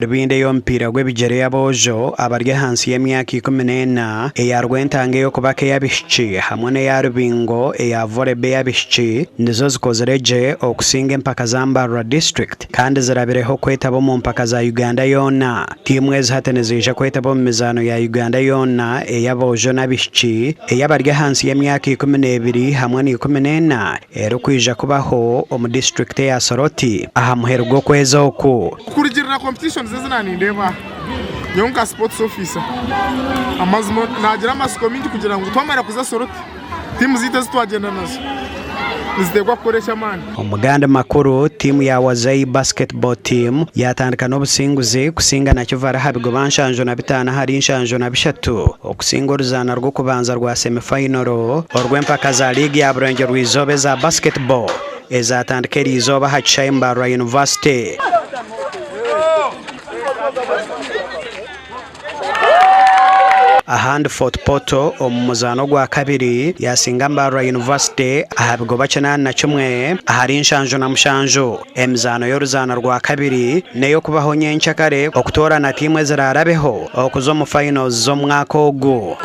Rubinda ey'omupiira gw'ebigyere ey'aboojo abari ahansi y'emyaka 14, eya Rwentanga ey'okubaka ey'abaishiki hamwe n'eya Rubingo eya Volleyball ey'abaishiki nizo zikozire gye okusinga empaka za Mbarara District kandi zirabireho kwetaba omu mpaka za Uganda yoona. Tiimu ezi hati niziija kwetaba omu mizaano ya Uganda yoona ey'aboojo n'abaishiki ey'abari ahansi y'emyaka 12 hamwe na 14 erikwija kubaho omu disiturikiti eya Soroti aha muheru gw'okwezi oku. Kurugiirira competitions ezi naaba nindeeba aha, nyowe nka sports officer, amazima naagira amatsiko maingi kugira ngu twamara kuza Soroti, tiimu zaitu ezi twagyenda nazo niziteekwa kukora eky'amaani. Omu gandi makuru, tiimu ya Wazei Basketball Team yaatandika n'obusinguzi kusinga Nakivale aha bigoba 75 ahari 73 okusinga oruzaana rw'okubanza rwa semi-final orw'empaka za liigi ya Burengyerwa-izooba eza basketball ezaatandika eriizooba aha kishaayi Mbarara University. Ahandi Fort Portal omu muzaano ogwakabiri yaasinga Mbarara University aha bigoba 81 ahari 77. Emizaano y'oruzaano rwakabiri n'ey'okubaho nyenkyakare okutoorana tiimu eziraarabeho okuza omu finals z'omwaka ogu.